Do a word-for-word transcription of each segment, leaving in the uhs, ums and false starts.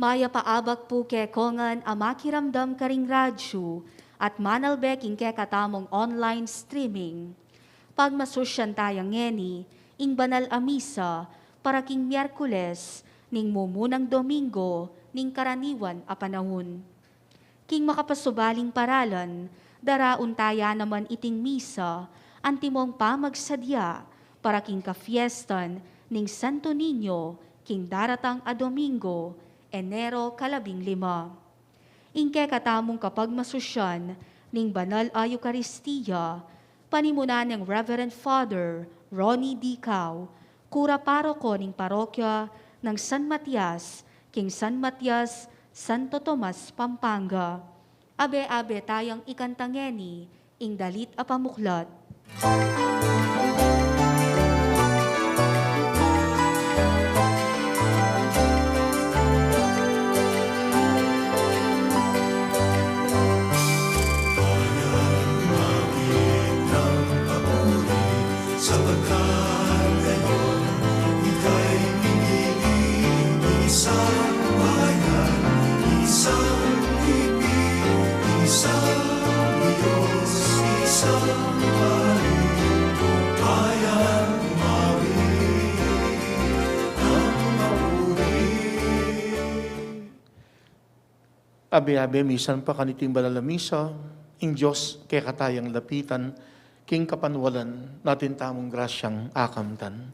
Mayap a abak pu kekongan a makiramdam karing radyu at manalbe king kekatamung online streaming. Pagmasusyan taya ngeni ing banal a misa para king Miyerkules ning mumunang Domingo ning karaniwan a panaun. King makapasubaling paralan, daraun taya naman iting misa antimong pamagsadya para king kafiestan ning Santo Niño king daratang a Domingo, Enero kalabing lima. Ing kekatamung kapagmasusyan ning banal a Eukaristia, panimunan neng Reverend Father Ronnie D. Cao, kura paroko ning parokya nang San Matias, king San Matias, Santo Tomas, Pampanga. Abe-abe tayang ikanta ngeni ing dalit a pamuklat. Abe-abe misan pa kaniting banal a misa, ing Dios kekatayang lapitan, king kapanwalan, atin tamung grasyang akamtan.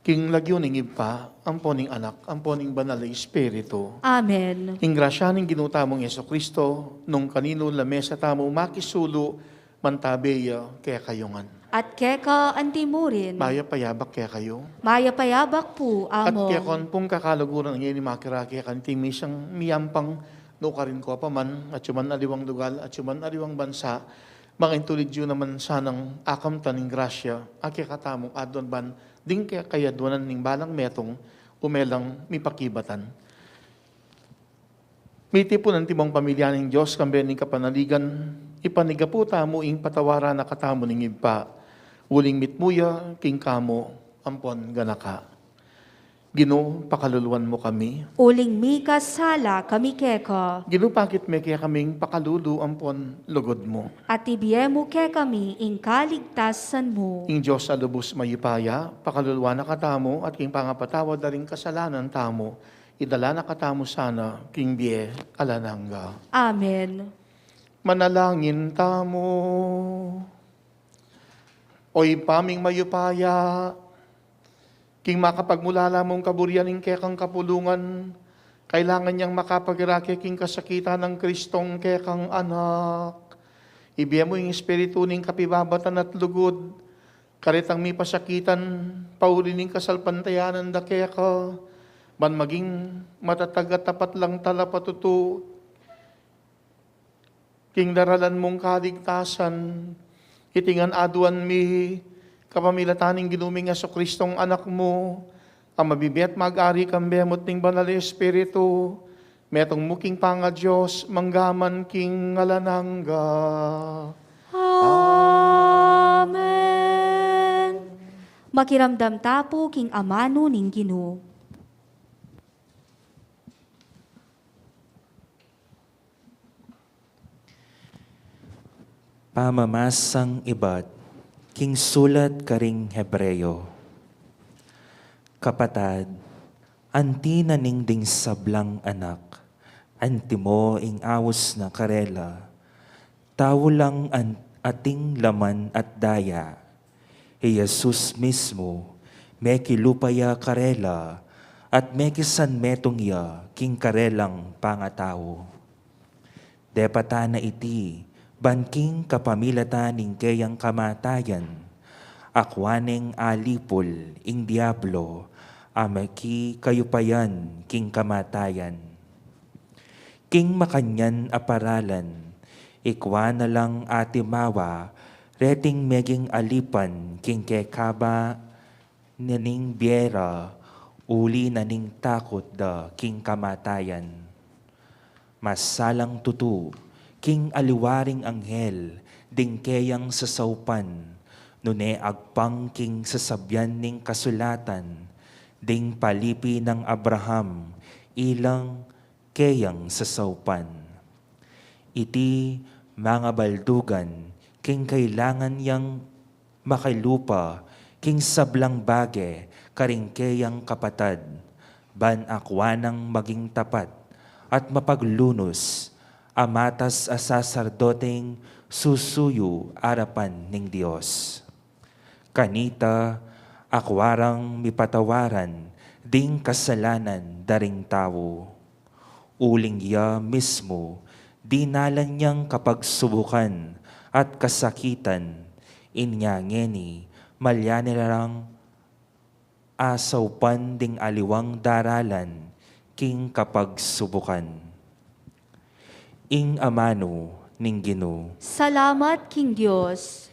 King lagyu ning Ibpa, ampo ning Anak, ampo ning Banal a Espiritu. Amen. Ing grasya ning Ginu tamung Jesucristo, nung kaninu la mesa tamu makisulu, mantabe ya kekayu ngan. At keka antimurin. Mayap a abak kekayu. Mayap a abak pu, Amo. At kekong pung kakaluguran ngeni makirake kaniting misang miyampang nukarin ko pa man, atyu man aliwang lugal, atyu man aliwang bansa, mangintulid yu naman sanang akamtan ing grasya a kekatamung aduan ban ding kekayaduanan ning balang metung umelang mipakibatan. Mitipun antimong pamilya ning Dios kambe ning kapanaligan, ipanigapu tamu ing patawaran na katamu ning Ibpa, uling mitmu ya king kamu ampon ganaka. Ginu, pakaluluan mu kami. Uling mikasala kami keka. Ginu, pakit me kekaming pakalulu ampon lugud mu. At ibie mu kekami ing kaligtasan mu. Ing Dios a lubus mayupaya, pakaluluan na katamu at king pangapatawad da ring kasalanan tamu, idala na katamu sana king bie alang angga. Amen. Manalangin tamu. O Ibpa ming mayupaya, king makapagmulala mung kaburian ing kekang kapulungan, kailangan yang makapagirake king kasakitan nang Kristong kekang Anak. Ibie mu ing espiritu ning kapibabatan at lugud, karetang mipasakitan, pauli ning kasalpantayanan da keka, ban maging matatag at tapat lang talapatutu king daralan mung kaligtasan. Iti ngan aduan mi, kapamilatan ning Ginu ming Jesucristong Anak mu, a mabibie at mag-ari kambe mu at ning Banal a Espiritu, metung mu king pangaDios, mangga man king alang angga. Amen. Makiramdam ta pu king amanu ning Ginu. Pamamasang ibat king sulat karing Hebreo. Kapatad, anti na ning ding sablang anak, antimo ing aus na karela, tau lang an-, ating laman at daya. I Jesus mismu, mekilupa ya karela, at mekisanmetung ya king karelang pangatau. Depatan na iti, ban king kapamilatan ning keyang kamatayan, akua neng alipul ing Diablo, a mekikayupayan king kamatayan. King makanyan a paralan, ikua na lang atimawa reting meging alipan king kekaba na ning bie ra, uli na ning takut da king kamatayan. Masalang tutu, king aliwa ring anghel ding keyang sasaupan, nune agpang king sasabian ning kasulatan, ding palipi nang Abraham, ilang keyang sasaupan. Iti mangabaldugan king kailangan yang makilupa king sablang bage karing keyang kapatad, ban akua nang maging tapat at mapaglunus a matas a sasardoteng susuyu arapan ning Dios. Kanita, akua rang mipatawaran ding kasalanan da ring tau. Uling ya mismu dinalan yang kapagsubukan at kasakitan, inya ngeni malyan ne rang asaupan ding aliwang daralan king kapagsubukan. Ing amanu ning Ginu. Salamat king Dios.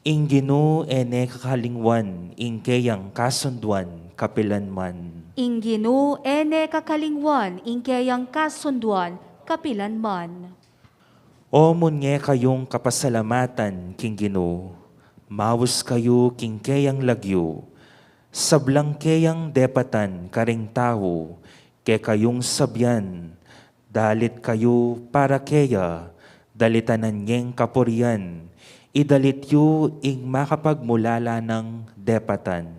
Ing Ginu e ne kakalingwan ing keyang kasunduan kapilan man. Ing Ginu e ne kakalingwan ing keyang kasunduan kapilan man. O munye kayung kapasalamatan king Ginu, maus kayu king keyang lagyu, sablang keyang depatan karing tau, kekayung sabian, dalit kayu para keya, dalitanan yeng kapurian, idalit yu ing makapagmulala nang depatan.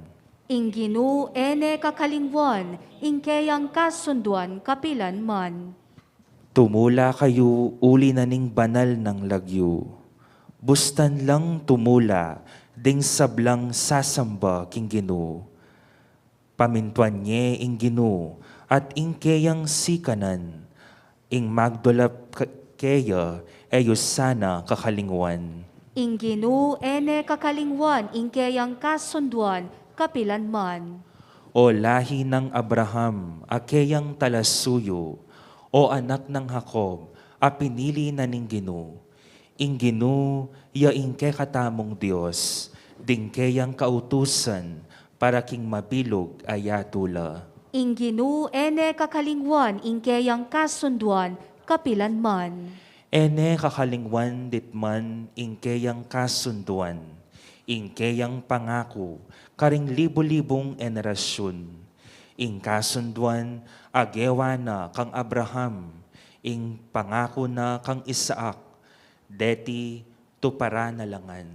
Ing Ginu e ne kakalingwan ing keyang kasunduan kapilan man. Tumula kayu uli na ning banal nang lagyu. Bustan lang tumula ding sablang sasamba king Ginu. Pamintuan ye ing Ginu at ing keyang sikanan, ing magdulap ke-, keya e yu sana kakalingwan. Ing Ginu e ne kakalingwan ing keyang kasunduan kapilan man. O lahi nang Abraham, a keyang talasuyu, o anak nang Jacob, a pinili na ning Ginu. Ing Ginu ya ing kekatamung Dios, ding keyang kautusan para king mabilug a yatu la. Ing Ginu e ne kakalingwan ing keyang kasunduan kapilan man. E ne kakalingwan ditman ing keyang kasunduan, ing keyang pangaku karing libu-libung enerasyun. Ing kasunduan a gewa na kang Abraham, ing pangaku na kang Isaac, deti tuparan na la ngan.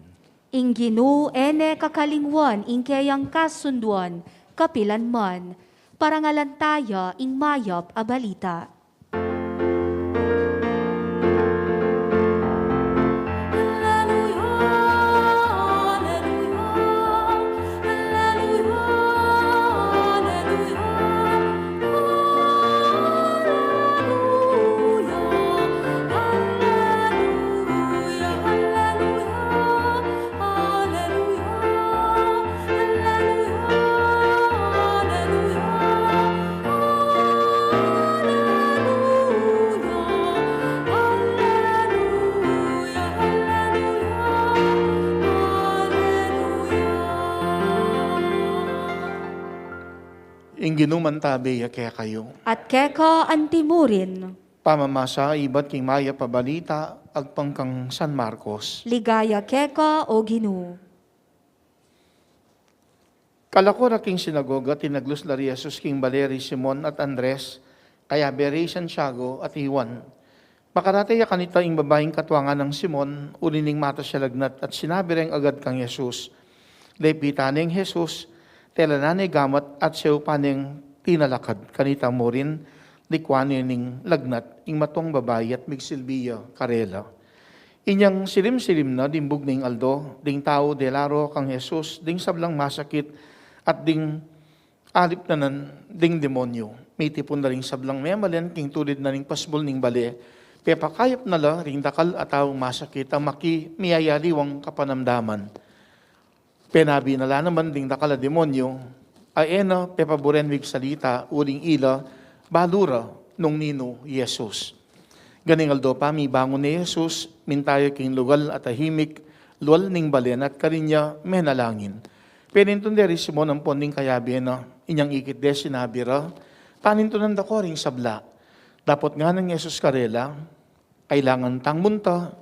Ing Ginu e ne kakalingwan ing keyang kasunduan kapilan man. Parangalan taya ing mayap a balita. Ing Ginu mantabe ya kekayu. At keka antimurin. Pamamasa ibat king mayap a balita agpang kang San Marcos. Ligaya keka, O Ginu. Kalako ra king sinagoga, tinaglus la ri Jesus king bale ri Simon at Andres, kayabe ri Santiago at Juan. Makarate ya kanita ing babaing katwa nang Simon, uli ning matas ya lagnat, at sinabi reng agad kang Jesus. Lepitan neng Jesus, telanan ne gamat at siyaupan neng tinalakad. Kanita murin, likwan ne ning lagnat ing matuang babai at migsilbi ya karela. Inyang silim-silim na, dimbug ne ing aldo, ding tau dela ro kang Jesus, ding sablang masakit at ding alip na nan ding demonyu. Mitipun da ring sablang memalen king tulid na ning pasbul ning bale. Pepakayap na la ring dakal a taung masakit a maki miyayaliwang kapanamdaman. Penabi na la naman ding dakal a demonyu, a e na pepaburen migsalita uling ila balu ra nung ninu i Jesus. Ganing aldo pa, mibangun ne i Jesus, minta ya king lugal a tahimik, lual ning balen at karin ya menalangin. Penintun de ri Simon ampon ding kayabe na, inyang ikit de sinabi ra, panintunan da ko ring sabla. Dapot ngana nang Jesus karela, kailangan tang munta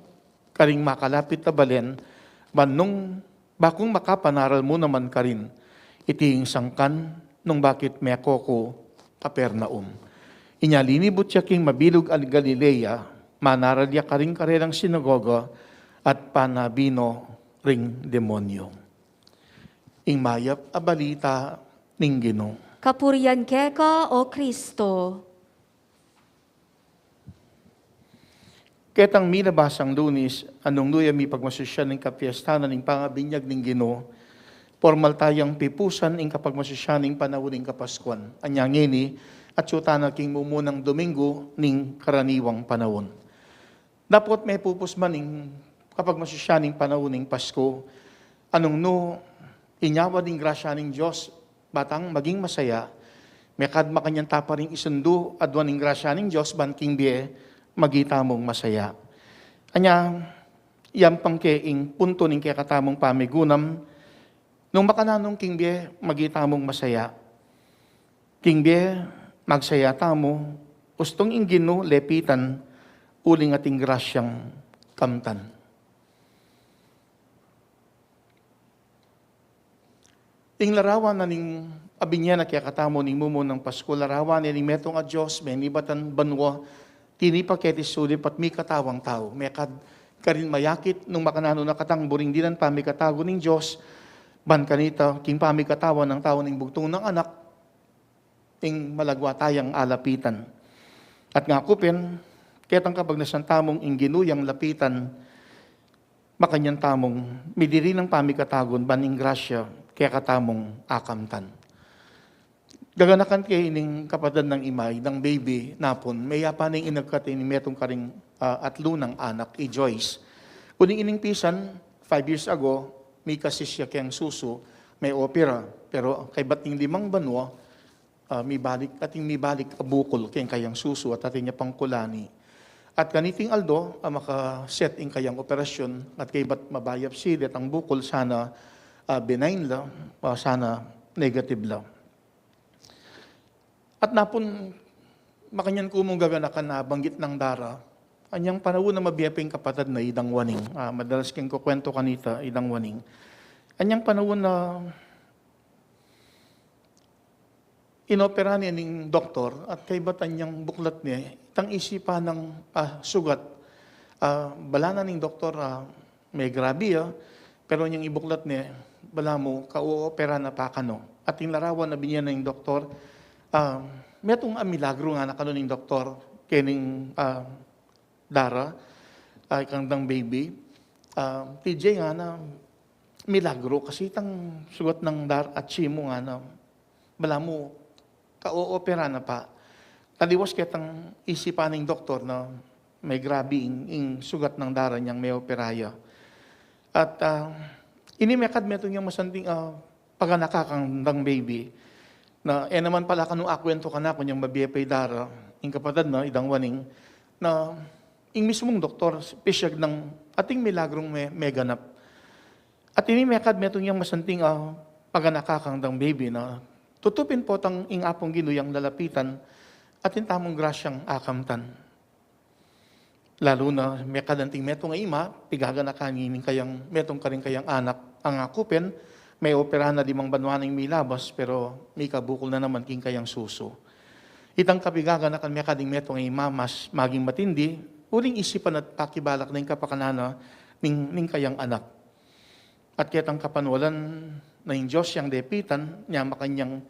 karing makalapit a balen, ban nung bakung makapanaral mu naman karin. Iti ing sangkan nung bakit meko ku Capernaum. Inya linibut ya king mabilug a Galilea, manaral ya karing karelang sinagoga, at panabi no ring demonyo. Ing mayap a balita ning Ginu. Kapurian keka, O Kristo. Ketang minabasang Lunis, nung nu ya mipagmasusyan ing kapiestanan ning pangabinyag ning Ginu, pormal tayang pipusan ing kapagmasusyan ning panaun ning Kapaskuan. Anya ngeni, atsu tana king mumunang Domingo ning karaniwang panaun. Dapot mepupus man ing kapagmasusyan ning panaun ning Pasku, nung nu inyawad ing grasya ning Dios ba tang maging masaya, mekad makanyan ta pa ring isundu, aduan ing grasya ning Dios ban king bie maging tamung masaya. Anya, yan pang ke ing punto ning kekatamung pamigunam, nung makananu king bie maging tamung masaya. King bie magsaya tamu, ustung ing Ginu lepitan, uling atin grasyang kamtan. Ing larawan na ning abinye na kekatamu ning mumunang Pasku, larawan ne ning metung a Dios, menibatan banua, tinipa keti sulip at mikatawang tau, mekad karin mayakit nung makananu na katang buring dinan pamikatagun ning Dios, ban kanita, king pamikatawan nang tau ning bugtung nang anak, ing malagwa tayang alapitan. At ngaku pin, ketang kapagnasan tamung ing Ginu yang lapitan, makanyan tamung midiri nang pamikatagun ban ing grasya kekatamung akamtan. Gaganakan ke ining kapatad nang ima, idang baby, napun, meyapan ing inagkat ini metung karing, ah, atlu nang anak, i Joyce. Uling ining pisan, five years ago, mika-cyst ya keng susu, me-opera. Pero kaybat ning limang banua, ah, mibalik, atin mibalik a bukul keng kayang susu at atin ya pang kulani. At kaniting aldo, ah, maka-set ing kayang operasyun at kaybat ma-biopsy detang bukul sana, ah, benign la, ah, sana negative la. At napun, makanyan ku mung gaganakan na banggit nang dara, anyang panaun na mabie pa ing kapatad na idang waning. Ah, madalas keng kukwento kanita, idang waning. Anyang panaun na inopera ne ning doktor at kaybat anyang buklat ne, itang isipan nang, ah, sugat. Ah, balanan ning doktor, ah, me-grabe ya, pero anyang ibuklat ne, balamu, ka-oopera na pa kanu. Atin larawan na binye na ning doktor, ah, metung a milagru ngana kanu ning doktor, kening, ah, dara, ah, ikang dang baby, ah, T J ngana, milagru kasi itang sugat nang dara, atsi mu ngana, balamu, ka-oopera na pa. Taliwas ketang isipan ning doktor na me-grabe ing, ing sugat nang dara nyang me-opera ya. At, ah, ini mekad metung yang masanting, ah, paganaka kang dang baby. Na, e naman pala kanu akuwento kanaku nyang mabie pa i dara, ing kapatad na, idang waning, na ing mismung doktor, pisiag nang atin milagrung me-, meganap. At ini mekad metung yang masanting, ah, paganaka kang dang baby na tutu pin potang ing Apung Ginu yang lalapitan, atin tamung grasyang akamtan. Lalu na mekad anting metung a ima, pigaganakan ne ing kayang metung karing kayang anak, a ngaku pin, me-opera na limang banua neng milabas, pero mika bukul na naman king kayang susu. Itang kapigaganakan mekad ing metung a ima, mas maging matindi, uling isipan at pakibalak na ing kapakanan na ning, ning kayang anak. At ketang kapanwalan na ing Dios yang depitan, nya makanyang,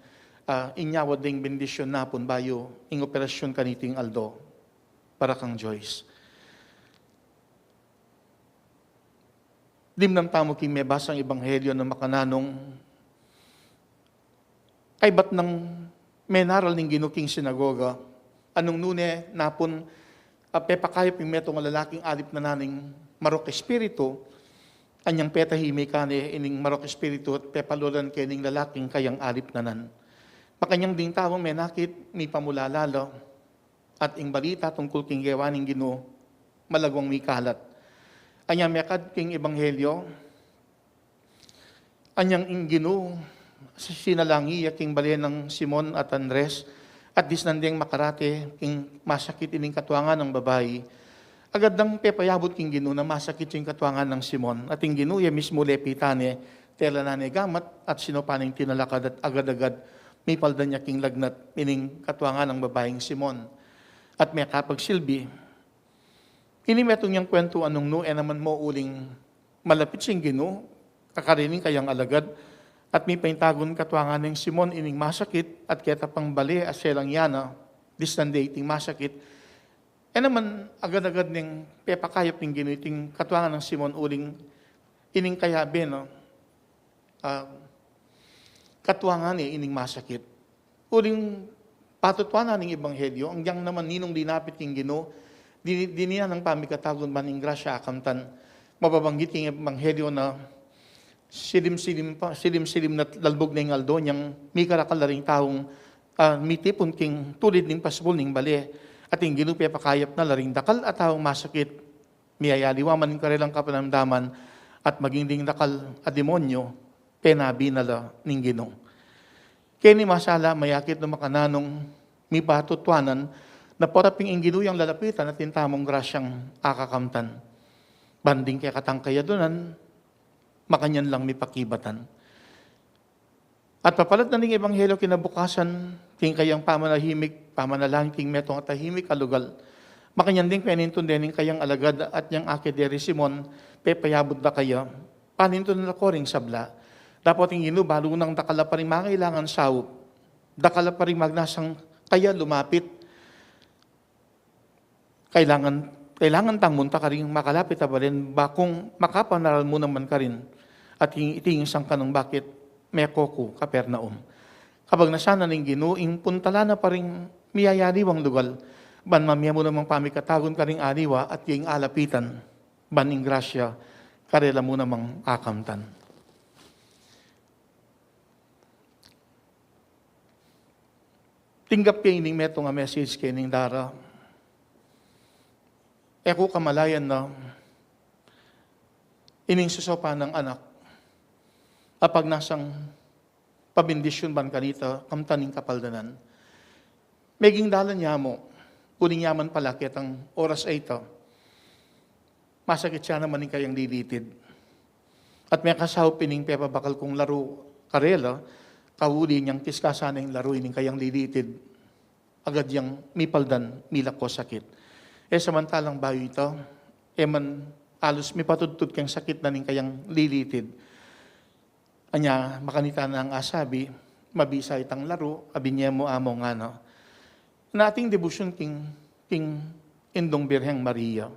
ah, inyawad deng bendisyun napun bayu ing operasyun kaniting aldo para kang Joyce. Dimnam tamu king mebasang ebanghelyo na makananu nung kaybat nang menaral ning Ginu king sinagoga, nung nune napun, ah, pepakayap ing metung a lalaking alip na naning marok espiritu, anyang petahimikan ne ining marok espiritu at pepalulan ke ning lalaking kayang alip na nan. Makanyang ding tau menakit, mipamulala la, at ing balita tungkul king gewa ning Ginu, malagwang mikalat. Anya mekad king ebanghelyo, anyang ing Ginu, sinalangi ya king bale nang Simon at Andres, at disnan deng makarate king masakit ining katuangan nang babai. Agad dang pepayabut king Ginu na masakit ya ing katuangan nang Simon, at ing Ginu ya mismu lepitan ne, tela na ne gamat, at sinupan neng tinalakad at agad-agad mipaldan ya king lagnat ining katuangan nang babaing Simon. at mekapagsilbi. Ini metung yang kwentu anung nu, e naman mo uling malapit sing Ginu, kakarin ning kayang alagad, at mipintagun katuangan neng Simon ining masakit, at keta pang bale a selang yana, disnan de iting masakit. E naman agad-agad neng pepakayap ning Ginu iting katuangan nang Simon uling ining kayabe na, ah, katuangan ne ining masakit. Uling patutuanan ning ebanghelyo, agyang naman ninung linapit king Ginu, di, dininan nang pamikatagun ban ing grasya akamtan. Mababanggit king ebanghelyo na silim-silim pa, silim-silim na lalbug neng aldo nyang mikarakal la ring taung, ah, mitipun king tulid ning pasbul ning bale. At ing Ginu pepakayap na la ring dakal a taung masakit, miyayaliwa man ing karelang kapanamdaman, at maging ding dakal a demonyo, penabi na la ning Ginu. Keni masala, mayakit no makananung, mipatutuanan na para pin ing Ginu yang lalapitan atin tamung grasyang akakamtan. Ban ding kekatang kayadunan, makanyan lang mipakibatan. At papalad na ning ebanghelyo kinabukasan, king kayang pamanahimik, pamanalangin king metung a tahimik a lugal. Makanyan ding penintun de ning kayang alagad at yang akit de ri Simon, pepayabut da kaya. Panintun na la ko ring sabla. Dapot ing Ginu, balu nang dakal la pa ring mangailangan saup. Dakal la pa ring magnasang kaya lumapit. Kailangan, kailangan tang munta karing makalapit a balen, bakung makapanaral mu naman karin. At ing, iti ing sangkan nang bakit meko ku Kapernaum. Kabagnasan na ning Ginu, ing puntalan na pa ring miyayaliwang lugal, ban mamie mu namang pamikatagun karing aliwa at ing alapitan, ban ing grasya karela mu namang akamtan. Tinggap ke ining metung a message kening dara. E ku kamalayan na ining susopan nang anak a pagnasang pabendisyun ban kanita, kamtan ing kapaldanan. Meging dalan ya mu, uling ya man pala ketang oras a ita. Masakit ya naman ing kayang lilitid. At mekasaup ining pepabakal kung laru karela, kauli nyang kiskasan ing laru ining kayang lilitid. Agad yang mipaldan, milako sakit. E samantalang bayu ita, e man alus mipatudtud keng sakit na ning kayang lilitid. Anya, makanita nang asabi, mabisa itang laru, abinye mu amu ngana. Na ating debosyon king, king Indung Birheng Maria.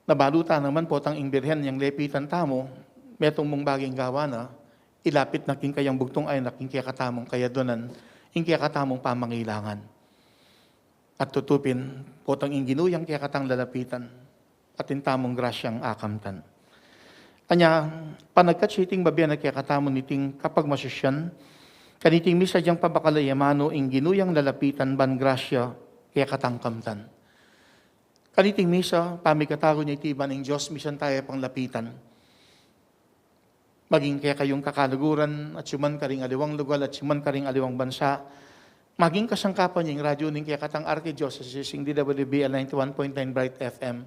Nabalu ta naman potang ing Birhen yang lepitan tamu, metung mung baging gawa na, ilapit na king kayang bugtung a anak ing kekatamung kayadunan, ing kekatamung pamangailangan. At tutu pin, potang ing Ginu yang kekatang lalapitan, atin tamung grasyang akamtan. Anya, panagkat siting babie na kekatamu niting kapagmasusyan, kaniting misa yang pabakal a amanu ing Ginu yang lalapitan ban grasya kekatang kamtan. Kaniting misa, pamikatagun ya iti ban ing Dios misan taya pang lapitan. Maging kekayung kakaluguran, atiu man karing aliwang lugal, atiu man karing aliwang bansa, maging kasangkapan ya ing radyu ning kekatang Arkidiocese ing D W B L ninety-one point nine Bright F M.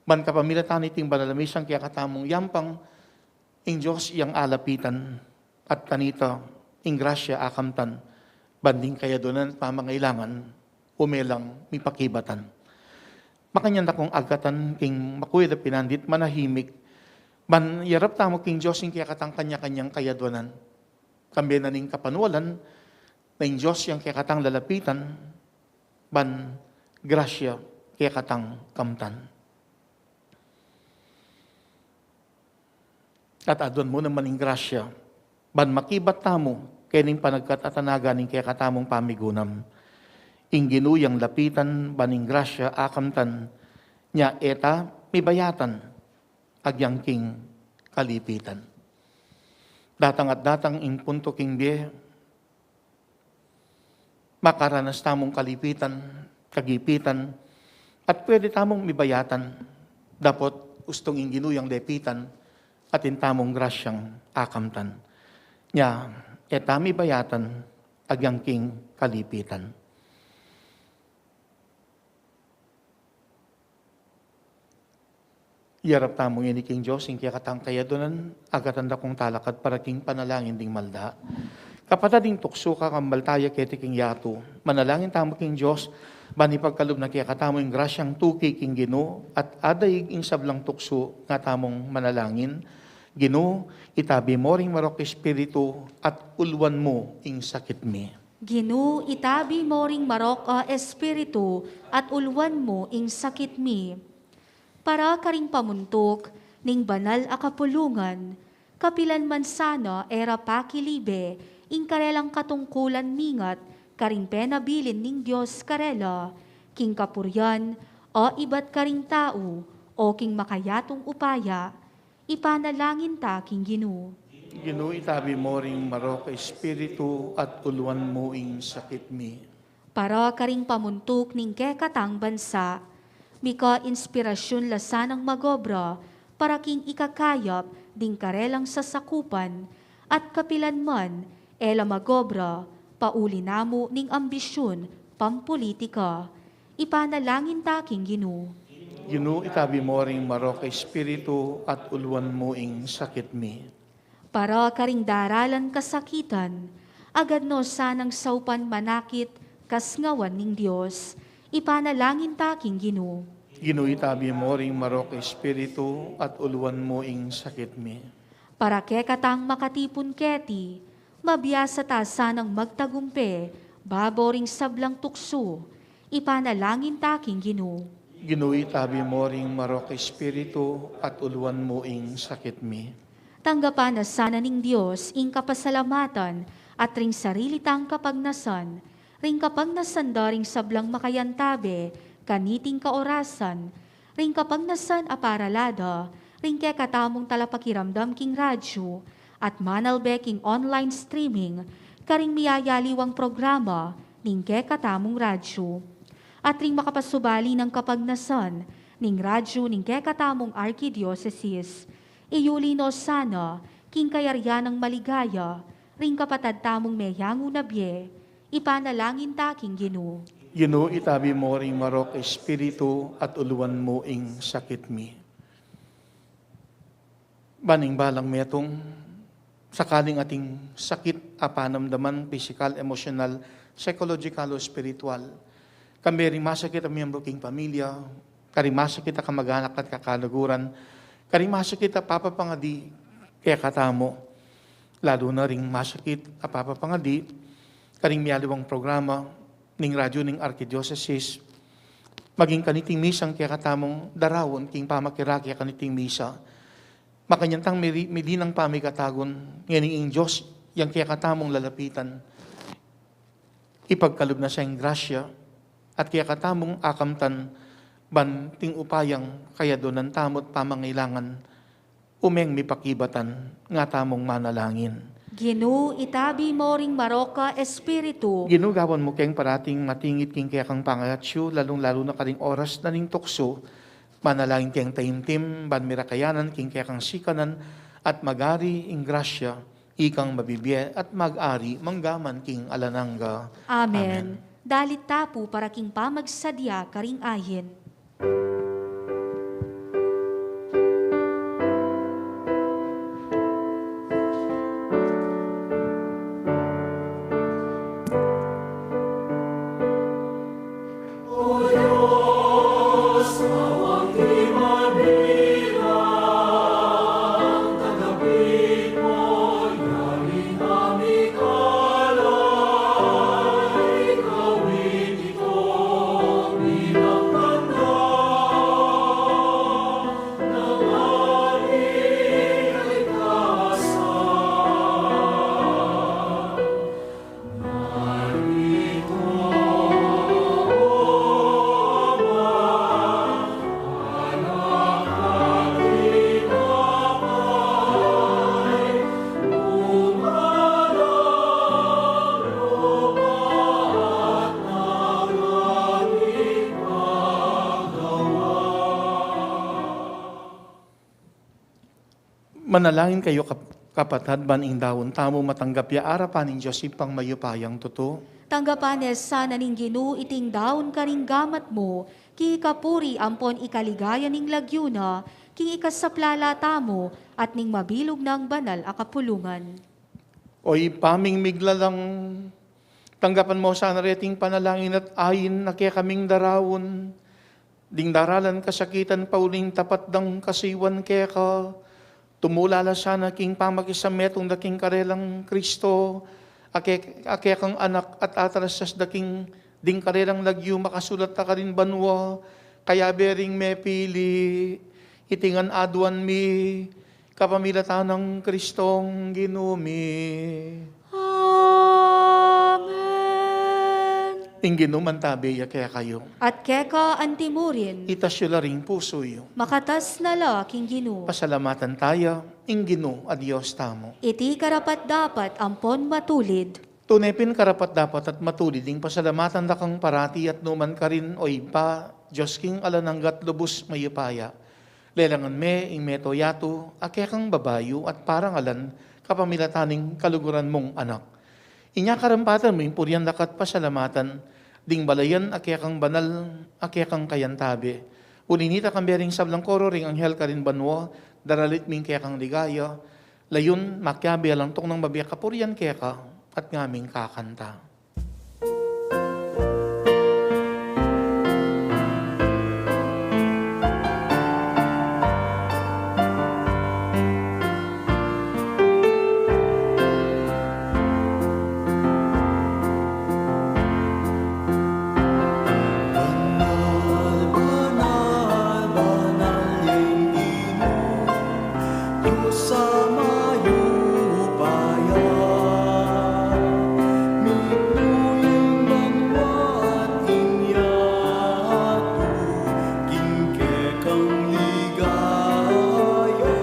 Ban kapamilatan niting banal a misang kekatamung yampang, ing Dios yang alapitan, at kanita, ing grasya akamtan, ban ding kayadunan at pamangailangan, umelang mipakibatan. Makanyan da kung agkatan king makuya da pinandit manahimik, ban yarap tamu king Dios ing kekatang kanya-kanyang kayadunan. Kambe na ning kapanualan, na ing Dios yang kekatang lalapitan, ban grasya kekatang kamtan. At aduan mu naman ing grasya, ban makibat tamu, kening panagkat at anagan ning kekatamung pamigunam. Ing Ginu yang lapitan, ban ing grasya akamtan, nya e ta mibayatan, agyang king kalipitan. Datang at datang ing puntu king bie, makaranas tamung kalipitan, kagipitan, at pwede tamung mibayatan, dapot ustung ing Ginu yang lepitan, atin tamung grasyang akamtan. Nya, e ta mibayatan, agyang king kalipitan. Iyarap tamu ngeni king Dios ing kekatang kayadunan, agkatan da kung talakad para king panalangin ding malda. Kapatad, ing tuksu kakambal taya keti king yatu. Manalangin tamu king Dios, Ban ipagkalub na kekatamu ing grasyang tuki king Ginu, at adaig ing sablang tuksu, nga tamung manalangin. Ginu, itabi mo ring marok espiritu, at uluan mu ing sakit mi. Ginu, itabi mo ring marok a espiritu, at uluan mu ing sakit mi. Para karing pamuntuk ning banal a kapulungan, kapilan man sana e ra pakilibe ing karelang katungkulan mingat karing penabilin ning Dios karela, king kapurian, o ibat karing tau, o king makayatung upaya, ipanalangin ta king Ginu. Ginu, itabi mo ring marok a espiritu at uluan mu ing sakit mi. Para karing pamuntuk ning kekatang bansa, mika inspirasyun la sanang magobra para king ikakayap ding karelang sasakupan, at kapilan man e la magobra pauli namu ning ambisyun pampulitika, ipanalangin ta king Ginu. Ginu, itabi mo ring marok a espiritu at uluan mu ing sakit mi. Para karing daralan kasakitan, agad no sanang saupan manakit kasngawan ning Dios, ipanalangin ta king Ginu. Ginu, itabi mo ring marok a espiritu at uluan mu ing sakit mi. Para kekatang makatipun keti, mabiasa ta sanang magtagumpe babo ring sablang tuksu, ipanalangin ta king Ginu. Ginu, itabi mo ring marok a espiritu at uluan mu ing sakit mi. Tanggapan na sana ning Dios ing kapasalamatan at ring sarili tang kapagnasan, ring kapagnasan da ring sablang makayantabe kaniting kaorasan, ring kapagnasan a paralada ring kekatamung talapakiramdam king radyu at manalbe king online streaming karing miyayaliwang programa ning kekatamung radyu. At ring makapasubali nang kapagnasan ning radyu ning kekatamung arkidiosesis, iyuli no sana king kayarian nang maligaya ring kapatad tamung meyangu na bie, ipanalangin ta king Ginu. Ginu, itabi mo ring marok a espiritu at uluan mu ing sakit mi. Ban ing balang metung, sakaling ating sakit a panamdaman, pisikal, emosyonal, psychological, o espiritual, kambe ring masakit a miyembru king pamilya, karing masakit a kamag-anak at kakaluguran, karing masakit a papapangadi kekatamu, lalu na ring masakit a papapangadi karing miyaliwang programa ning radyu ning arkidiosesis, maging kaniting misang kekatamung daraun king pamakirake kaniting misa. Makanyan tang miri-, milinang pamikatagun, ngening ing Dios yang kekatamung lalapitan, ipagkalub na sa ing grasya at kekatamung akamtan ban king upayang kayadunan tamu't pamangailangan, umeng mipakibatan, nga tamung manalangin. Ginu, itabi mo ring marok a espiritu. Ginu, gawan mu keng parating matingit king kekang pangaratsu, lalung-lalu na karing oras na ning tuksu, manalangin keng taimtim, ban mi ra kayanan king kekang sikanan, at mag-ari ing grasya, ikang mabibie at mag-ari mangga man king alang angga. Amen. Amen. Dalit ta pu para king pamagsadya karing ayin. Manalangin kayu, kap-, kapatad, ban ing daun tamu matanggap ya arapan ning Dios Ibpang mayupayang tutu. Tanggapan ne sana ning Ginu iting daun karing gamat mu, king ikapuri ampon ikaligaya ning lagyu na, king ikasaplala tamu at ning mabilug nang banal a kapulungan. O Ibpa ming miglalang, Tanggapan mo sana reting panalangin at ain a kekaming daraun, ding daralan kasakitan pauli ning tapat dang kasiwan keka, tumula la sana king pamakisametung da king karelang Kristo, a ke-, a kekang Anak, at atarasas da king ding karelang lagyu makasulat na karin banua, kayabe ring mepili, iti ngan aduan mi, kapamilatan nang Kristong Ginu mi. Amen. Ing Ginu mantabe ya kekayu. At keka antimurin. Itas yu la ring pusu yu. Makatas na la king Ginu. Pasalamatan taya ing Ginu a Dios tamu. Iti karapat-dapat ampon matulid. Tune pin karapat-dapat at matulid ing pasalamatan da kang parati at nukarin man, O Ibpa, Dios king alang angga at lubus mayupaya. Lelangan me ing mabilug a yatu a kekang babayu at parangalan kapamilatan ning kaluguran mung Anak. Inya karampatan mu ing purian da ka at pasalamatan, ding balayan a kekang banal, a kekang kayantabe. Uli na nita, kambe ring sablang koro ring anghel karin banua, daralit mi ing kekang ligaya, layun makiabe alang tuknang mabie kapurian keka, at ngaming kakanta. Banal, banal, banal ya ing Ginu, Dios a mayupaya. Mipuy ing banua at ing yatu king kekang ligaya.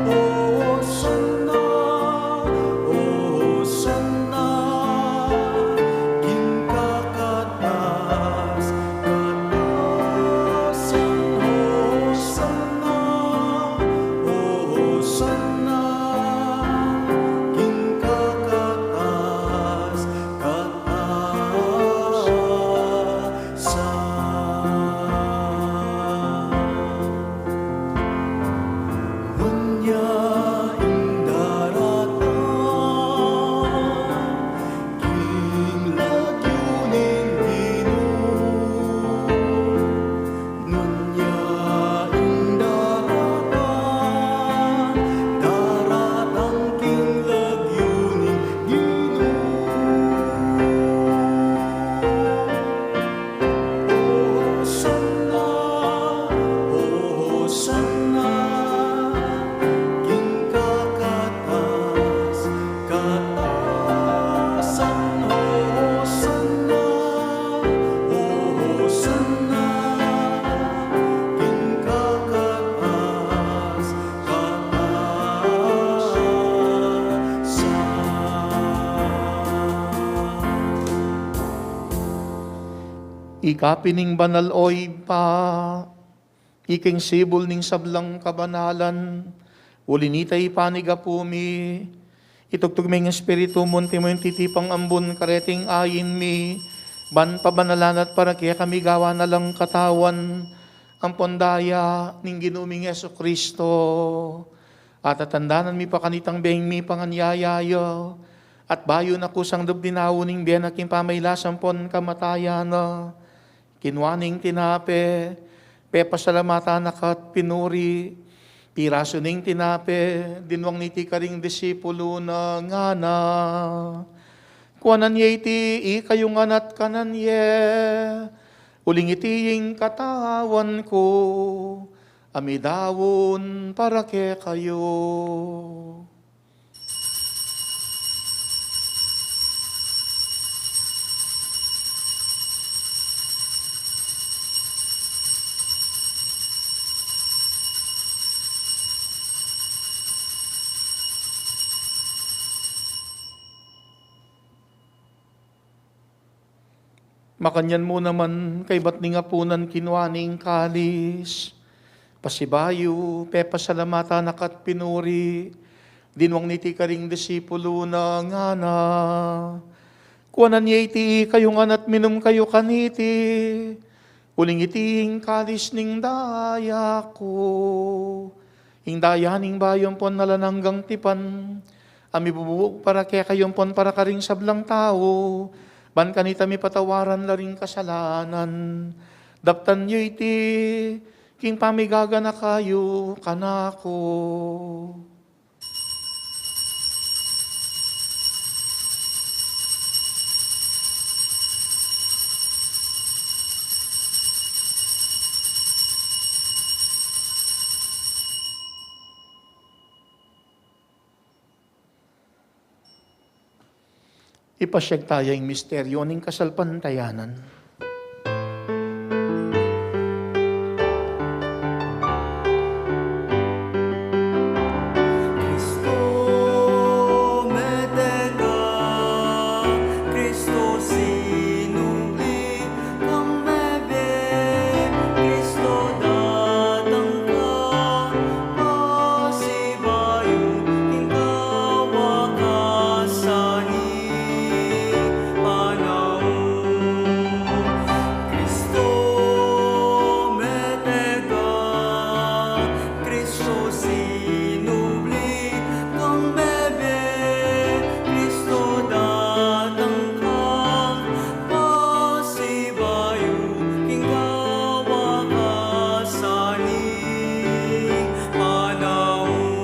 Hosanna, Hosanna, king kakatas-katasan. Hosanna, Hosanna, king kakatas-katasan. Nuan ya ing daratang king lagyu ning Ginu. Nuan ya ing daratang, daratang king lagyu ning Ginu. Hosanna, Hosanna, king kakatas-katasan. Hosanna, Hosanna, king kakatas Ika pin ing banal, o Ibpa, ika ing sibul ning sablang kabanalan, uli na nita ipanyawad mu mi, itugtug me ing Espiritu mu, anti mo ing titipang ambun kareting ain mi, ban pabanalan at para kekami gawan na lang katawan ampon daya ning Ginu ming Jesucristo. At atandanan mi pa kanitang beng mipanganyaya ya, at bayu na kusang dubdinaun ing bie na king pamailas ampon kamatayan na, kinua ne ing tinape, pepasalamatan na ka at pinuri, pirasu ne ing tinape, dinwang ne iti karing disipulu na, ngana: Kuanan ye iti ikayu ngan at kanan ye, uling iti ing katawan ku, a midaun para kekayu. Makanyan mu naman, kaybat ning apunan, kinua ne ing kalis, pasibayu, pepasalamatan na ka at pinuri, dinwang ne iti karing disipulu na, ngana: Kuanan ye iti ikayu ngan at minum kayu kaniti, uling iti ing kalis ning daya ku, ing daya ning bayu ampon alang anggang tipan, a a mibubu para kekayu ampon para karing sablang tau, ban kanita mipatawaran la ring kasalanan. Daptan yu iti king pamigaganaka yu kanaku. Ipasiag taya ing misteryo ning kasalpantayanan. Kristo, mete ka, Kristo, sinubli kang mebie, Kristo, datang ka, pasibayu king kawakasan ning panaun. Kristo, mete ka, Kristo, sinubli kang mebie, Kristo, datang ka, pasibayu king kawakasan ning panaun.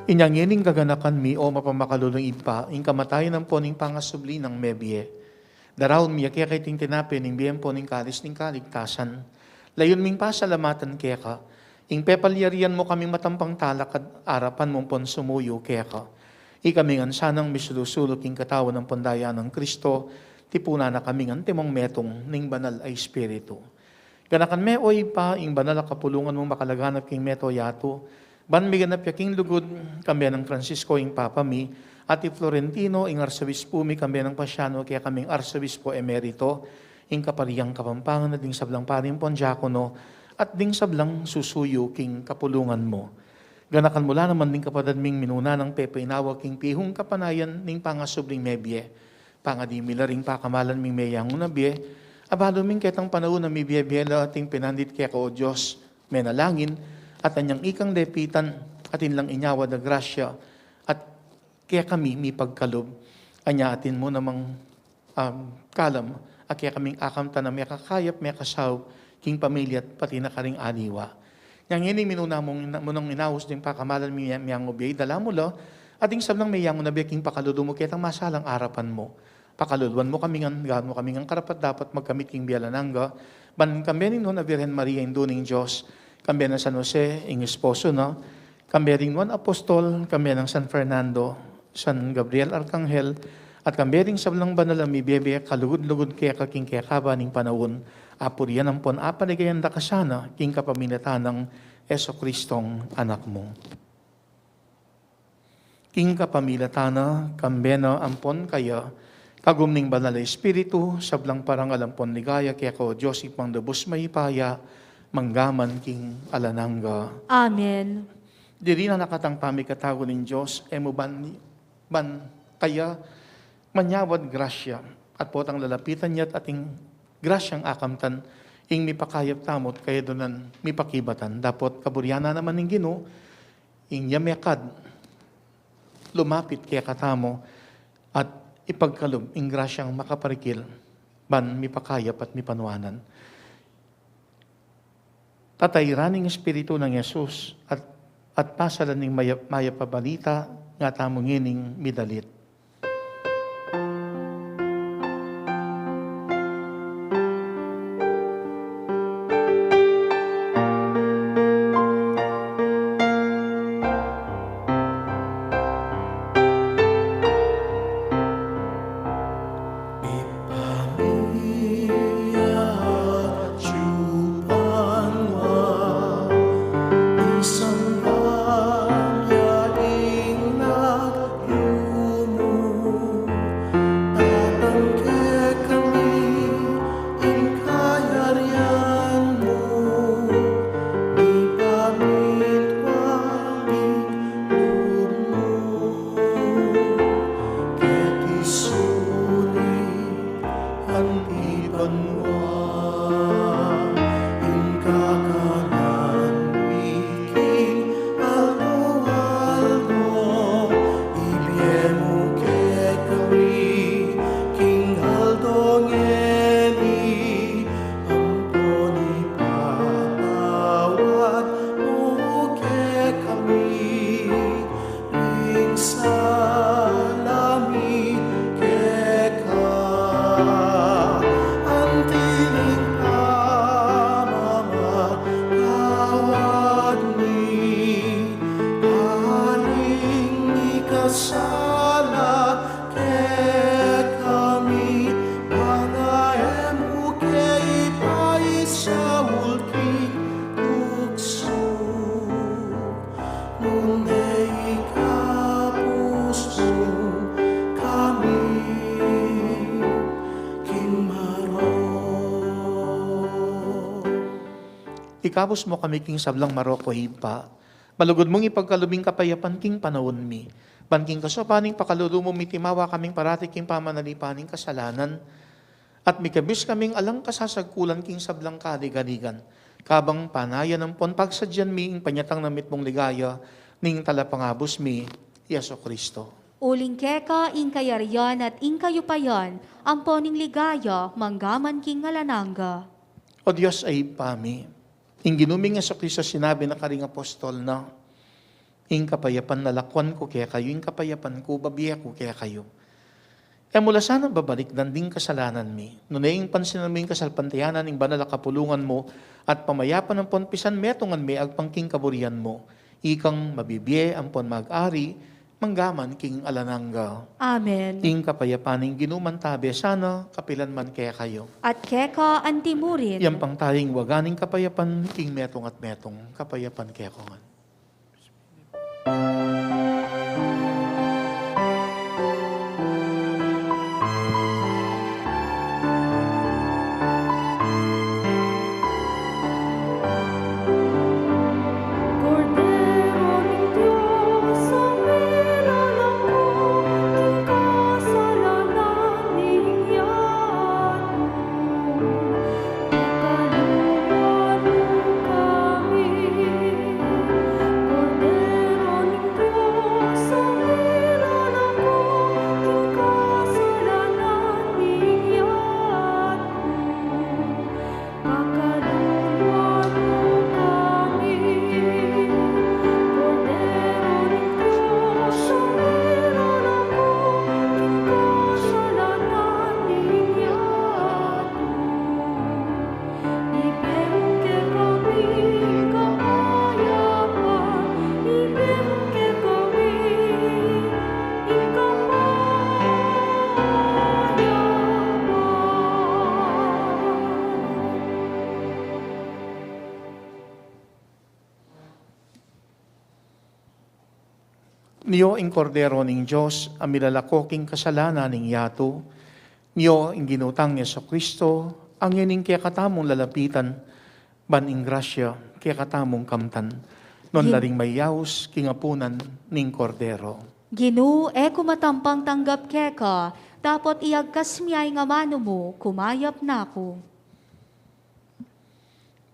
Inya ngeni ing gaganakan mi, o mapamakalulung Ibpa, ing kamatayan ampon ing pangasubli nang mebie. Daraun mi keka iting tinape ning bie ampon ing kalis ning kaligtasan. Layun ming pasalamatan keka ing pepalyarian mu kaming matampang talakad arapan mu ampon sumuyu keka. Ikami ngan sanang misulu-sulu king katawan ampon daya nang Kristo, tipunan na kami ngan antimong metung ning Banal a Espiritu. Ganakan me, o Ibpa, ing banal a kapulungan mung makalaganap king mabilug a yatu, ban miganap ya king lugud, kambe nang Francisco ing Papa mi, at i Florentino ing Arsobispu mi, kambe nang Pasiano kekaming Arsobispu Emerito, ing Kaparian Kapampangan, at ding sablang pari ampon diakono, at ding sablang susuyu king kapulungan mu. Ganakan mu la naman ding kapatad ming minuna nang pepainawa king pihung kapanayan ning pangasubling mebie. Pangadi mi la ring pakamalan ming meyangu na bie, abalu ming ketang panaun a mibie-bie la ating pinandit keka, o Dios, menalangin, at anyang ikang depitan, atin lang inyawad a grasya, at kekami mipagkalub, anya atin mu namang, um, kalam, a kekaming akamtan a mekakayap, mekasaup, king pamilya at pati na karing aliwa. Nya ngeni minuna mung ina-, mu nang inaus ding pakamalan mi-, meyangu bie, idala mu la, at ding sablang meyangu na bie king pakalulu mu ketang masalang arapan mu. Pakaluluan mu kami ngan, gawan mu kami ngan karapat-dapat magkamit king bie alang angga, ban kambe ning Nuan a Virgen Maria, Indu ning Dios, kambe nang San Jose, ing esposo na, kambe ring nuan a apostol, kambe nang San Fernando, San Gabriel Arkanghel, at kambe ring sablang banal a mibie-bie kalugud-lugud keka king kekaba ning panaun, apurian ampon apaligayan da ka sana king kapamilatan nang Jesucristong Anak mu. King kapamilatan na, kambe na ampon kaya, kagum ning Banal a Espiritu, sablang parangal ampon ligaya keka, o Dios, Ibpang lubus mayupaya, mangga man king alang angga. Amen. Diri na nakatang pamikatawa ning Dios, e mu ban, ban kaya manyawad grasya, at potang lalapitan ya at ating grasyang akamtan, ing mipakayap tamu at kaya dunan mipakibatan, dapot kaburian na naman ning Ginu, ing ya mekad lumapit kekatamu, at ipagkalub ing grasyang makaparikil, ban mipakayap at mipanuanan. Tatairan ing Espiritu nang Jesus at, at pasalan ning maya-, mayap a balita, nga tamu ngening midalit. Ikabus mu kami king sablang marok, o Ibpa. Malugud mung ipagkalub ing kapayapan king panaun mi. Ban king kasaupan ning pakalulu mu, mitimawa kaming parati king pamanalipan ning kasalanan. At mikabus kaming alang kasasagkulan king sablang kaligaligan. Kabang panayan ampon pagsadyan mi ing panyatang na mitmung ligaya ning Talapangabus mi, Jesu Kristo. Uling keka ing kayarian at ing kayupayan, ampon ing ligaya, manggaman king alang angga. O Dios a Ibpa mi, ing Ginu ming Jesu Kristo sinabi na karing apostol na, "Ing kapayapan lalakwan ku kekayu, ing kapayapan ku babie ku kekayu." E mu la sana babalikdan ding kasalanan mi, nune ing pansinan mu ing kasalpantayanan ning banal a kapulungan mu, at pamayapan ampon pisan metungan me agpang king kaburian mu, ikang mabibie ampon mag-ari manggaman king alang angga. Amen. Ing kapayapan ning Ginu mantabe sana kapilan man kekayu. At keka antimurin. Yampang taya ing waga ning kapayapan king metung at metung. Kapayapan kekayu ngan. Kordero ning Dios, a milalako king kasalanan ning yatu, pakalulwan mu kami. Kordero ning Dios, a milalako king kasalanan ning yatu, pakalulwan mu kami. Kordero ning Dios, a milalako king kasalanan ning yatu, ibie mu kekami ing kapayapan, ibie mu kekami ing kapayapan. Nio ing Kordero ning Dios, a milalako king kasalanan ning yatu. Nio ing Ginu tang Jesu Kristo, a ngening kekatamung lalapitan, ban ing grasya kekatamung kamtan. Non Gin- la ring mayaus king apunan ning Kordero. Ginu, e ku matampang tanggap keka, dapot iyagkas mu ya ing amanu mu, kumayap na ku.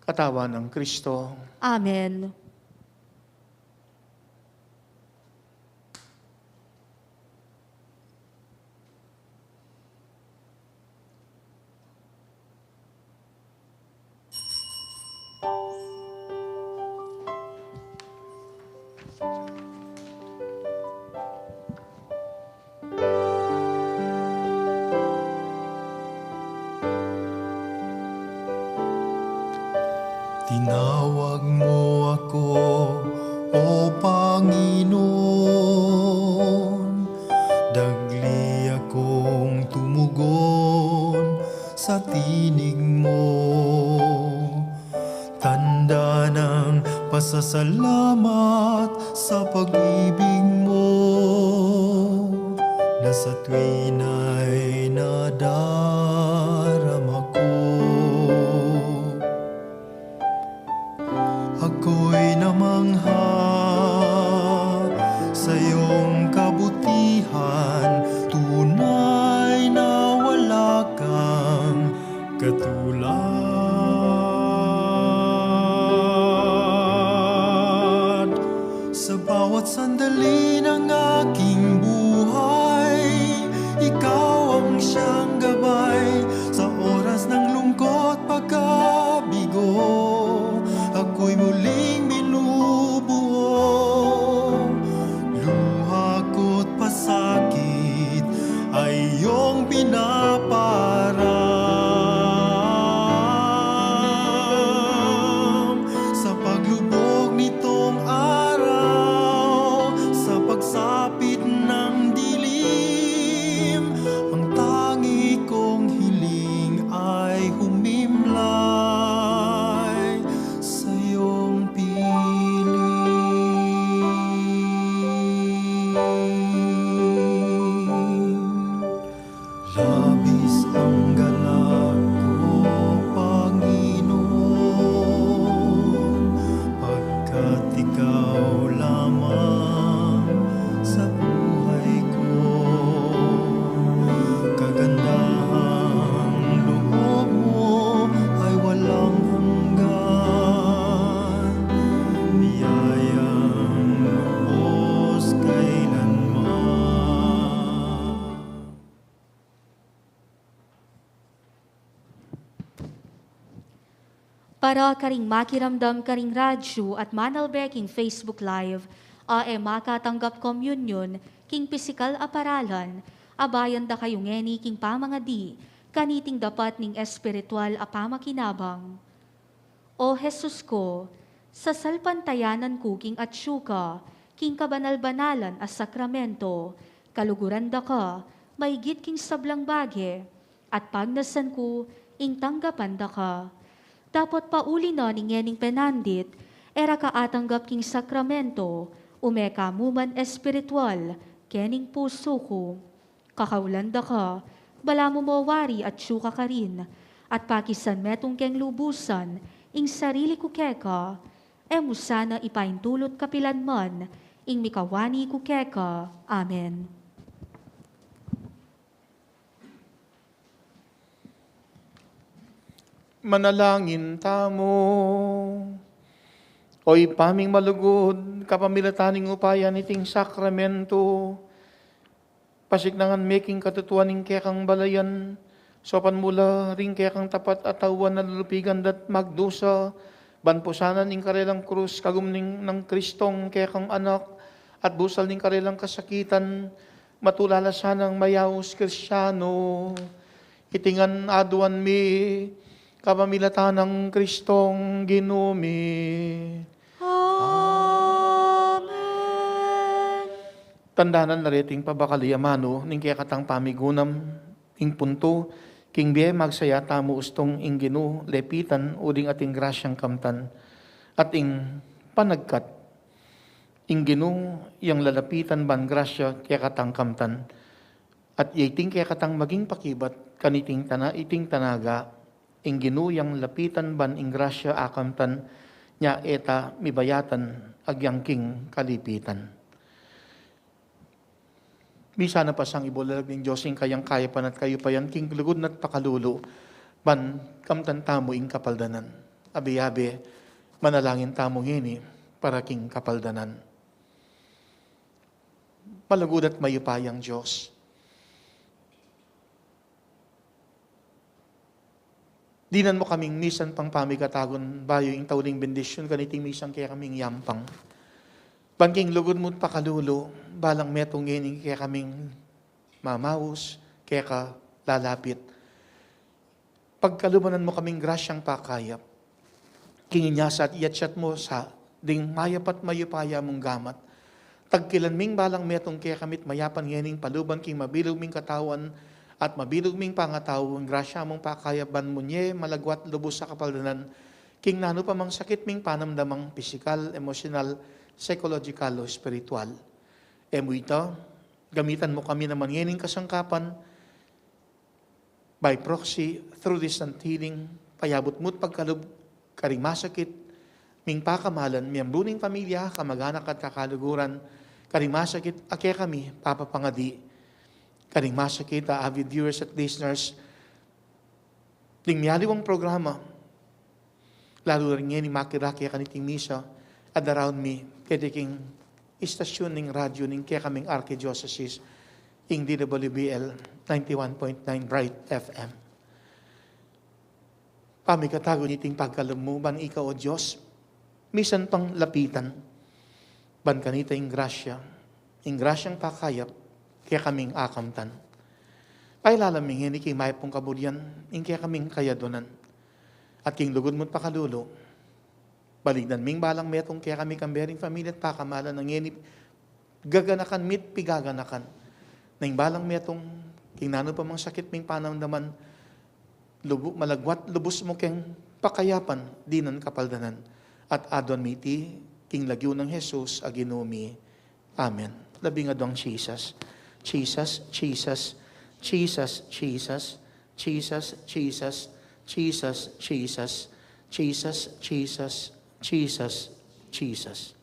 Katawan nang Kristo. Amen. Tinawag mo ako, O Panginoon, dagli akong tumugon sa tinig mo. Tanda ng pasasalamat sa pag-ibig mo na sa tuwina'y nadarama ko. Ako'y namangha sa iyong kabutihan, tunay na wala kang katulad. Sa bawat sandali ng aking buhay, ikaw Para karing makiramdam karing radyu at manalbe king Facebook Live, a e makatanggap komunyon king pisikal a paralan, abayan da kayu ngeni king pamangadi kaniting dapat ning espiritual a pamakinabang. O Jesus ku, sasalpantayanan ku king atyu ka king kabanal-banalan a sakramento, kaluguran da ka maigit king sablang bage, at pagnasan ku ing tanggapan da ka. Dapot pauli na ning ngening penandit, e ra ka atanggap king sakramento, ume ka mu man espiritual kening pusu ku. Kakaulan da ka, balamu mo wari atyu ka karin, at pakisan metung keng lubusan ing sarili ku keka, e mu sana ipaintulut kapilan man ing mikawani ku keka. Amen. Manalangin tamu. O Ibpa ming malugud, kapamilatan ning upaya niting sakramento, pasiknangan me king katutuan ing kekang balayan, saupan mu la ring kekang tapat a tauan a lulupigan da't magdusa, ban pusanan ing karelang krus kagum ning nang Kristong kekang Anak, at busal ning karelang kasakitan, matula la sanang mayaus Kristiano. Iti ngan aduan mi kapamilatan nang Kristong Ginu mi. Amen. Tandanan na reting pabakal ya manu ning kekatang pamigunam, ing puntu, king bie magsaya tamu ustung ing Ginu lepitan uling ating grasyang kamtan, at ing panagkat, ing Ginu yang lalapitan ban grasya kekatang kamtan. At ya iting kekatang maging pakibat kaniting tana-, iting tanaga, ing Ginu yang lapitan ban ing grasya a kamtan, nya e ta mibayatan agyang king kalipitan. Misan na pasang ibulalag ning Dios ing kayang kayapan at kayupayan king lugud na't pakalulu, ban kamtan tamu ing kapaldanan. Abe-abe, manalangin tamu ngeni para king kapaldanan. Malugud at mayupayang Dios, dinan mu kaming misan pang pamikatagun bayu ing tauling bendisyun kaniting misan kekaming yampang. Ban king lugud mu't pakalulu, balang metung ngeni kekaming mamaus keka, lalapit. Pagkaluban mu kaming grasyang pakayap. King inya sa at iyatsat mu sa ding mayap at mayupaya mung gamat. Tagkilan ming balang metung kekami't mayapan ngening paluban king mabilug ming katawan at mabilug ming pangatau ing grasya mung pakayap ban munye malagwa't lubus a kapaldanan king nanu pa mang sakit ming panamdamang pisikal, emosyonal, psychological o espiritual. E mu ita, gamitan mu kami naman ngening kasangkapan, by proxy, through distant healing, payabut mu't pagkalub karing masakit ming pakamalan, miyembru ning pamilya, kamag-anak at kakaluguran, karing masakit a kekami papapangadi, karing masakit a avid viewers at listeners ding miyaliwang programa, lalu la ring ngeni makirake kaniting misa, at around mi, keti king istasyun ning radyu ning kekaming arkidiosesis, ing D W B L ninety-one point nine Bright F M. Pamikatagun iting pagkalub mu ban ika, O Dios, misan pang lapitan, ban kanita ing grasya, ing grasyang pakayap, kekaming akamtan. Pailalam mi ngeni king mayap mung kaburian ing kekaming kayadunan. At king lugud mu't pakalulu, baligdan ming balang metung kekami kambe ring pamilya at pakamalan a ngeni gaganakan mi't pigaganakan. Neng balang metung, king nanu pa mang sakit ming panamdaman, lubu-, malagwa't lubus mu keng pakayapan, dinan kapaldanan. At aduan mi iti king lagyu nang Jesus a Ginu mi. Amen. Labing aduang Jesus. Jesus, Jesus, Jesus, Jesus, Jesus, Jesus, Jesus, Jesus, Jesus, Jesus, Jesus, Jesus.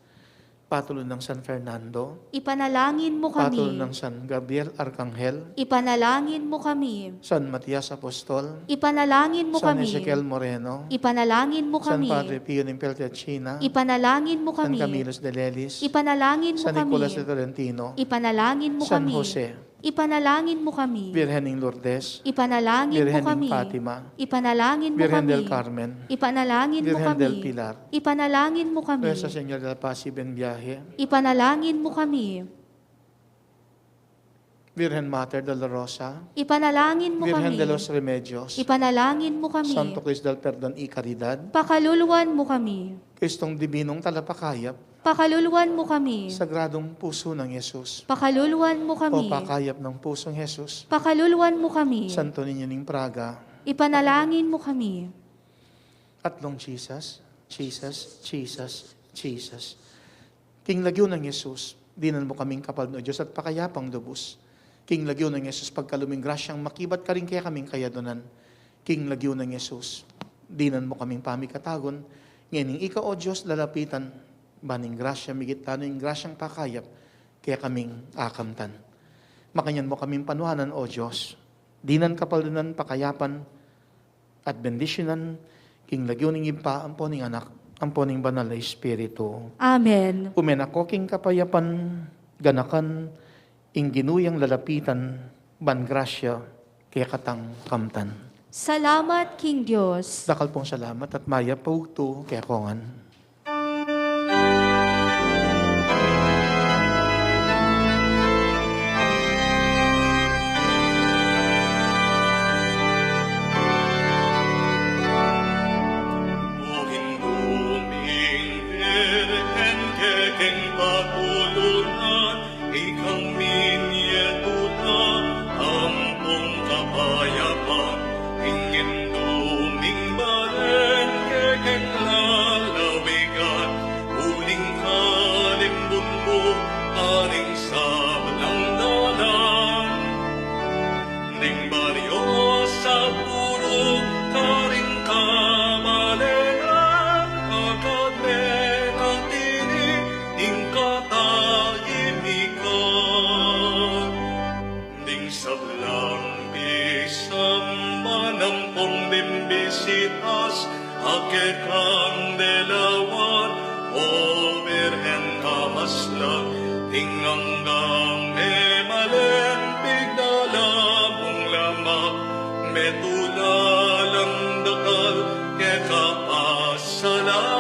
Patulun nang San Fernando. Ipanalangin mu kami. Patulun nang San Gabriel Arkanghel. Ipanalangin mu kami. San Matias Apostol. Ipanalangin mu San kami. Ezekiel Moreno. Ipanalangin mu San kami. Padre Pio Nimpel Tiachina. Ipanalangin mu San kami. Camilo Sdelelis. Ipanalangin mu San kami. Nicolas de Tolentino. Ipanalangin mu San kami. Jose. Ipanalangin mu kami. Birhen ning Lourdes. Ipanalangin mu kami. Birhen ning Fatima. Ipanalangin mu kami. Birhen del Carmen. Ipanalangin mu kami. Birhen del Pilar. Ipanalangin mu kami. Nuestra Señora de la Paz y Buen Viaje. Ipanalangin mu kami. Virgen Mater de la Rosa. Ipanalangin mu kami. Virgen de los Remedios. Ipanalangin mu kami. Santo Cristo del Perdon y Caridad. Pakaluluan mu kami. Kristong Dibinong Talapakayap. Pakaluluan mu kami. Sagradong Puso ng Jesus. Pakaluluan mu kami. O Pakayap ng Pusong Jesus. Pakaluluan mu kami. Santo Niño ning Praga. Ipanalangin mu kami. Atlong Jesus, Jesus, Jesus, Jesus. King lagyu nang Jesus, dinan mu kaming kapal, O Dios, at pakayapang lubus. King lagyu nang Jesus, pagkalub mung grasyang makibat karing kekaming kayadunan. King lagyu nang Jesus, dinan mu kaming pamikatagun, ngening ika, O Dios, lalapitan, ban ing grasya migit lanu, ing grasyang pakayap, kekaming akamtan. Makanyan mu kaming panuanan, O Dios, dinan, kapaldanan, pakayapan, at bendisyunan, king lagyu ning Ibpa, ampo ning Anak, ampo ning Banal a Espiritu. Amen. Ume na ko king kapayapan, ganakan, ing Ginu yang lalapitan, ban grasya, kekatang kamtan. Salamat king Dios. Dakal pung salamat at mayap a bugtu kekongan. Ikang minie tula ampong kapayapan, ing Indu ming balen kekeng lalawigan, uling kalimbun mu karing sablang dalan. Ning baryo sa puru karing kabalenan, agad me nang tini ing katahimikan. Ding sablang pisamban ampong bimbisitas, a kekang delawan, O Birhen a maslag, ing anggang memalen, pigdala mung lamak, metula lang dakal, keka pasala